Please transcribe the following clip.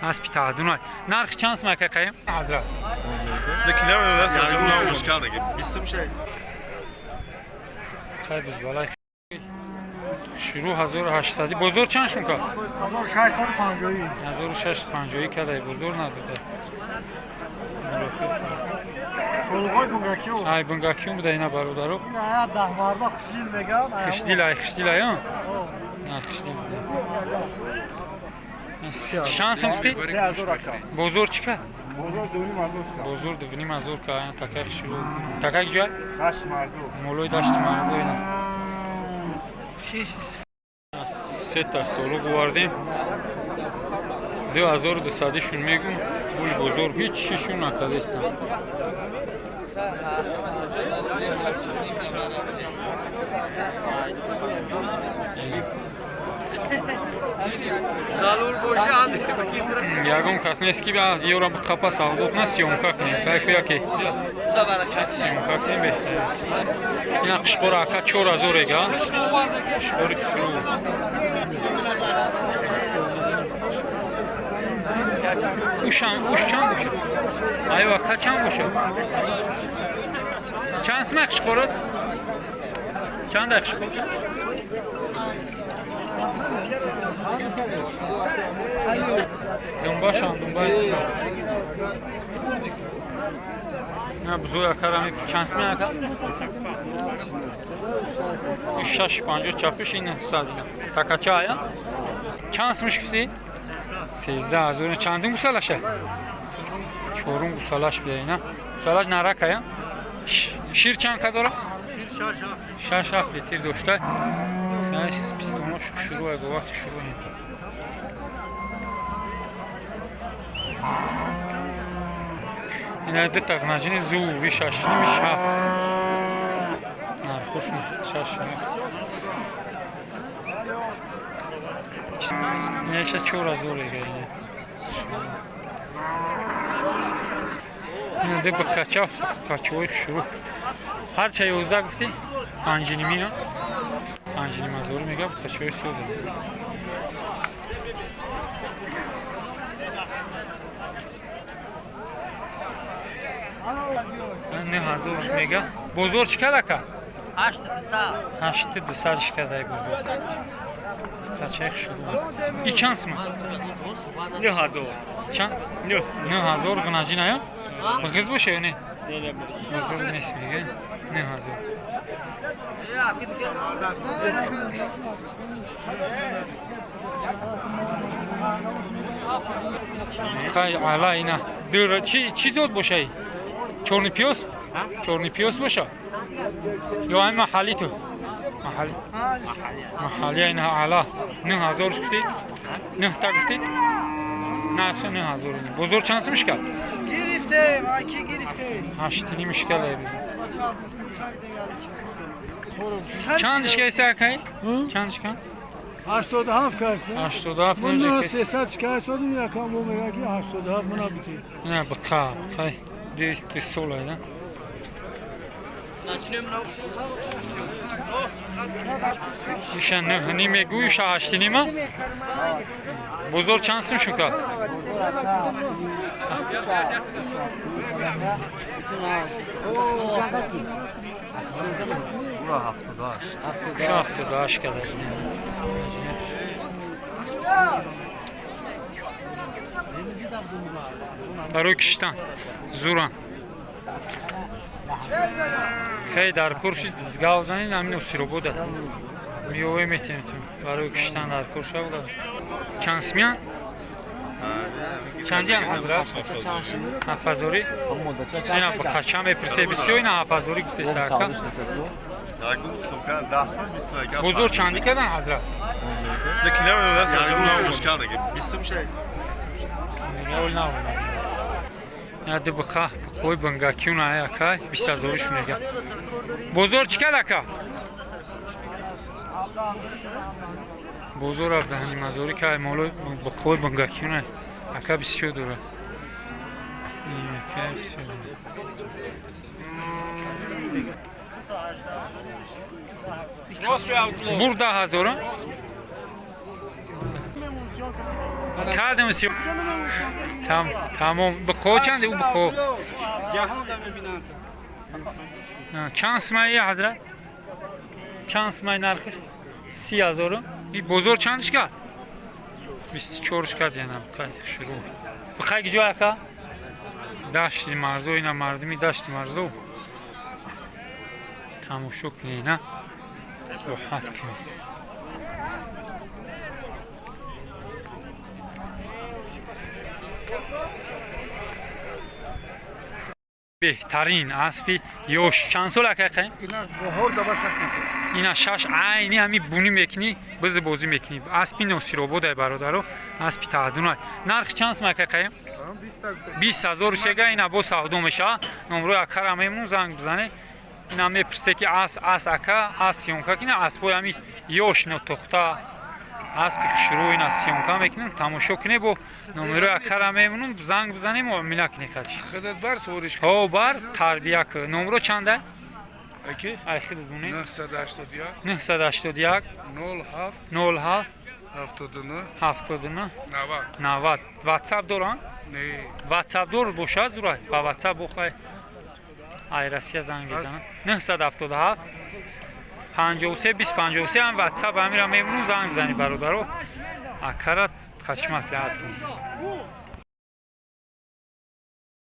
Аспи таҳдунай. Нархи чанд сум, ака Қайим ҳазрат? Қай бузбалай шурӯъ 1800. Бозор чанд шун кард? 1650. 1650 кадай, бозор надода. Солғои бунгакио. Ай, бунгакиюм буда ина, бародаро. Ин ая даҳмарда хушдил меган. Хушдил, ай хушдил, ай на хушдил буда. Чанд сум гуфтӣ? Бозор чӣ кард? Бозор 2,5 ҳазор. Бозор 2,5 ҳазор ка. Такай шурӯъ. Такай ҷой? Дашти Марзу. Молои Дашти Марзу ина. Сета солуқ овардем. 2200-шун мегум. Пули бозор ҳеҷ чишун накардестам. Ягон кас нест, ки ёра қапа савдо куна, съёмка кунем. Хайку яке съёмка кунем, беҳтар. Ина қишқора, ака, 4000 эга. Қишқори хушрӯ. Ушан, уш чанд боша? Аю, ака, чанд боша? Чанд сима қишқорот? Чанд ай қишқор? Думбашам, думбаи. На бузой акара чанд сима, ака? Шаш панҷоҳ чапиш ина сад ина. Такача ая? Чанд симиш гуфтӣ? 13 ҳазор. Чандум гусалаша? Чорум гусалаш бия ина. Гусалаш наракая? Шир чанд ка дора? 6-7 литр дошта. Пистонош шурӯъ, вақти шурӯъ. Ина ду тағнаҷини зури шашними ҳафт. Нархошун шаш ҳафт. Инаша 4000 эга ина. Ина ду бихача, бихачаҳои шурӯъ. Ҳарча 11 гуфтӣ? Панҷнимӣ, 5,5 ҳазор мега, бихачаҳои соза. 9 ҳазорш мега. Бозор чӣ кад, ака? 8200 шикадай бозор. Качаи шурӯъ. И чанд сима? 9 ҳазор. Чанд? 9 ҳазор ғинаҷин ая? Бихиз боша ё не? Бихиз нест мега. 9 ҳазор. Хай ала ина. Дур чӣ зод бошай? Чёрный пёс? Чёрный пёс боша? Ё ай маҳалли ту? Маҳалли. Маҳалли ина ала. 9 ҳазор гуфтӣ? Нӯҳ та гуфтӣ? Нархша 9 ҳазор ина. Бозор чанд сум шикад? Гирифтем, аки гирифтем. Ҳаштиним шикад. Чанд шикаста, акай? Чанд шикан? 87 кайса. 87. Ман 300 шикаста якам бо мега ки 87 мана бити. Не, бқа, бқай. Ди сола ина. Иша нӯҳ мегӯ, иша ҳаштинима? Бозор чанд сум шука? 78 када. Барои киштан зуран. Хей дар кор шид, гав занед, ҳамин Осиробода. Миёве метем барои киштан дар кор шав гав. Чанд симян? Чандиам, ҳазрат? 7 ҳазорӣ? Ина бақача мепирсе бисёр, ина 7 ҳазорӣ гуфтеса, ака. Бозор чандӣ кардан, ҳазрат? Мегаол наомад. Ина ду биқа, биқои бангакюн ай, ака, 20 ҳазоришун эга. Бозор чӣ кард, ака? Бозор 17,5 ҳазорӣ кай моло биқои бангакюн ай. Ака бисёр дора. Ин ака бисёр дора. Бур 10 ҳазора? Кадем си. Тамом. Бихо чанде ӯ бихо? Ҷаҳон да мебинанд. Чанд сумаи, ҳазрат? Чанд сумаи нархиш? 30 ҳазору. И бозор чандиш кард? 24-ш кард, яна биқай шурӯъ. Биқай гиҷо, ака? Дашти Марзо, ина мардуми Дашти Марзо. Тамошо кунед, на? Роҳат кунед. Беҳтарин аспи ёш. Чанд сол, ака? Ина шаш, айни ҳами бунӣ мекунӣ, бизу бозӣ мекунӣ. Аспи Носирободай, бародаро, аспи таҳдунай. Нарх чанд сум, ака? Қаем 20 000 шега, ина бо савдо мешава. Номрои акара мемун, занг бизане. Ина мепурсе ки ас ас ака, ас съёмка кина, аспои ҳами ёш нотохта, аспи хушрӯ, ина съёмка мекунем, тамошо куне. Бо номерои акара мемонум, занг бизанем, муомила кунӣ қадиш. Худат бар сориш. Ҳо, бар тарбия ку. Номро чанда? Аки? Ай худат буне. 981. 981. 07. 07. 79. 79. 90. 90. Ватсап доранд? Не. Ватсап дор бошад, зурай ба ватсап бохай. Ай Россия занг мезанад. 977 53 20 53 ҳам ватсап ҳамира мемонум, занг бизанед, бародаро. Акара хач маслиҳат кунед.